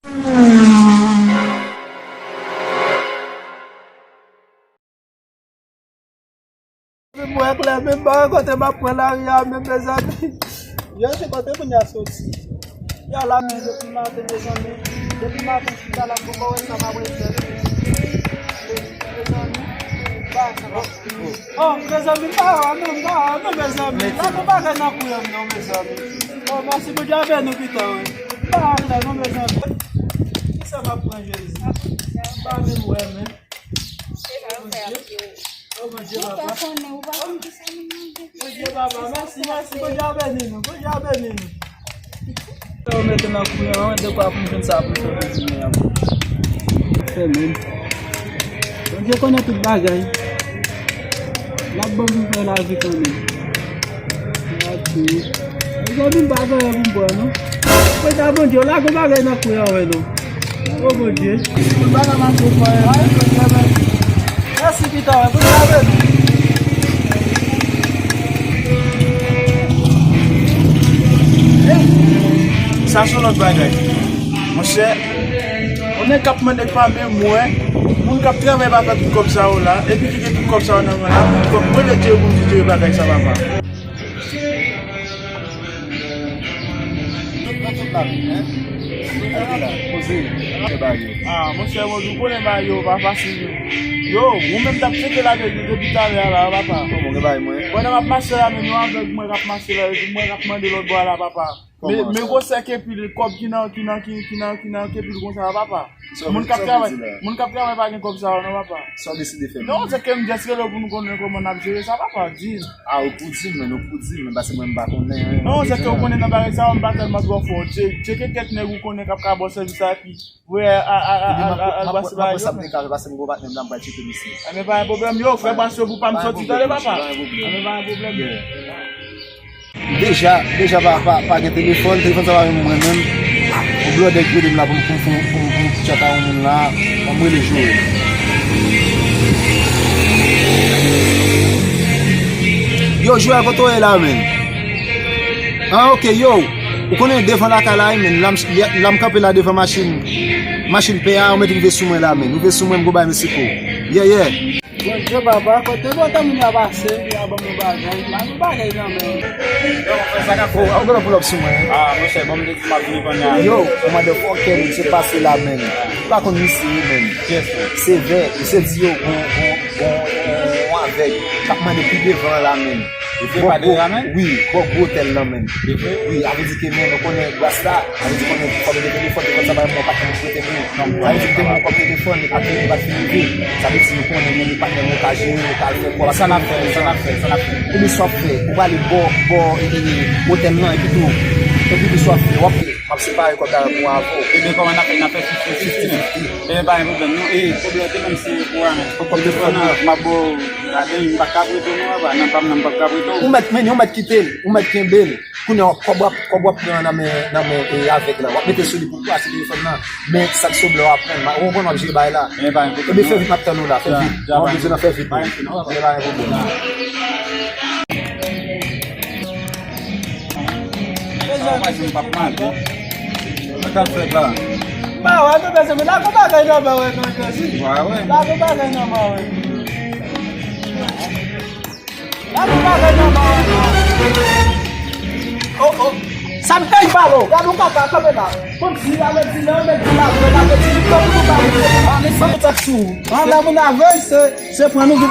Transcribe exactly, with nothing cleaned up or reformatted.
Menm wè klè, menm pa wè kote m ap pran lari a, menm mezanmi. Yo, se kote moun ya soti. Yo, la, men, depi maten, mezanmi. Depi maten, chita la, m poko wè sa m ap regle. Mezanmi, pa, oh, mezanmi, pa, non, pa, non, mezanmi. La, gon bagay nan kou an m, non, mezanmi. Oh, mèsi, Bondye avè nou pita, wi. Pa, non, mezanmi. Kisa m ap pran, Jezi? Pa menm wè, men. Bondye, oh, Bondye, papa. Bondye, papa, mèsi, mèsi, Bondye a beni nou, Bondye a beni nou. Yo mete nan kou an, dekwa pou m jwenn sa pou m fè pou jounen an. Fè menm. Bondye konnen tout bagay. L ap ban m pou m fè lavi kanmenm. Mezanmi, m pa gen anyen pou m bwè, non. Mwen ta Bondye, w lage yon bagay nan kou an, wè, non. O Bondye. Mwen pa nan mache fò, e, Bondye, men. Mèsi, pita, wè, Bondye avè nou. Sa se yon lòt bagay. Monchè, yon nèg k ap mande pa menm mwen, moun k ap travay pa fè tout kòb sa yo la, epi ki gen tout kòb sa yo nan men la, fòk mwen leve pou m di bagay sa, papa. Tout nan tout la vin, en? Epi la, poze, e bagay yo. Ah, monchè, bon, ou konnen bagay yo pa fasil. Yo, ou menm t ap tcheke la de, de, depi talè a la, papa. Kòman, gen bagay mwen? Pandan m ap mache la, menm yon avèg mwen k ap mache la, epi mwen k ap mande lòt bò a la, papa. Men, men gwosè kepi l, kòb ki nan, ki nan, ki, ki nan, ki nan kepi l konsa, papa. Moun k ap travay, moun k ap travay pa gen kòb sa yo, non, papa. Sa w deside fè menm? Non, se ke m jis rele w pou nou konnen kòman n ap jere sa, papa. Di m. Ah, ou pou di m, men, ou pou di m, men, paske mwen, m pa konnen, en. Non, se ke ou konnen nan bagay sa yo, m pa tèlman twò fò. Tche-, tcheke kèk nèg ou konnen k ap ka ba w sèvis sa, epi, wè, a, a, a, a, a, a, a, sa m te ka fè, paske m gon patnè m la, m pral tcheke misye. Enben, pa gen pwoblèm, yo, fè pase pou pa m soti, tande, papa. Enben, pa gen pwoblèm. Deja, deja pa, pa, pa gen telefòn, telefòn sa pa menm mwen menm. Yon blòdè ki rele m la pou m, pou m, pou m, pou m, pou m tchat a yon moun la, ban m rele Joel. Yo, Joel, kote w ye la, menm? Ah, ok, yo, ou konnen devan lakay la, menm, la m, la m kanpe la devan machin, machin pè a, ou mèt rive sou mwen la, menm. Rive sou mwen, m gon bagay m esplike w. Yeah, yeah. Bondye, papa, kote kote moun yo pase, yo ban mwen bagay, pa gen bagay nan men. Yo, frè, sa k ap fèt? Oh, ou genlè pull up sou mwen. Ah, monchè, bon, m te di m ap vini kounye a. Yo, yon motherfucker, misye pase la, menm. Ou pa konn misye, menm. Kiyès, menm? Se vè, misye di yo, gon, gon, gon, gon, gon avèg k ap mande pi devan la, menm. Li fè pa deja, menm? Wi, bò gwo otèl lan, menm. Li fè? Wi, a vle di ke, menm, ou konnen, gras la, a vle di konnen fò mete telefòn, telefòn sa pa yon mwen pa t konn prete pou. Sa vle di m te ban w kòb telefòn, li pa t, li pa t fin rive. Sa vle di nou konnen gen de patnè nou ka jere, nou ka al fè kòb. Sa n ap fè, sa n ap fè, sa n ap fè. Ebyen sa w ap fè, ou prale bò, bò, e, e, e, otèl lan, epi tou, epi tou sa w ap fè, w ap, m ap separe kòb la pou avè w. Ebyen kòman n ap fè, n ap fè fifti fifti, men. Ebyen pa gen pwoblèm, non. E, kòb la te menm si pou an, kòb telefòn nan, m ap ba w, gade, m pa ka prete w, non, papa, nan pa m nan, m pa ka prete w. Ou mèt, men, ou mèt kite l, ou mèt kenbe l. Kounye a, kòb w ap, kòb w ap pran nan men, nan men, e, avèg la. W ap mete sou li pou, pou achte telefòn nan. Men sa k sou blo w ap pran. Ou konprann w ap jere bagay la. Ebyen fè vit, m ap tann ou la. Fè vit. Mwen bezwen nan fè vit. Ebyen pa gen pwoblèm. Sa w pa di m p ap mande. Sa k ap fèt la? M pa wè, nou bezwen, men la gon bagay nan men w, non, Jezi. La gon bagay nan men w. Gade yon bagay nan men w. Oh, oh. Sa m te pale w. Gade yon kaka kanpe la. Bon, di la, men di la, men di la, men la, men di li, men di li, men di li. Ah, men sa, sa sou. Ah, la moun avèg, se, se pran nou vit.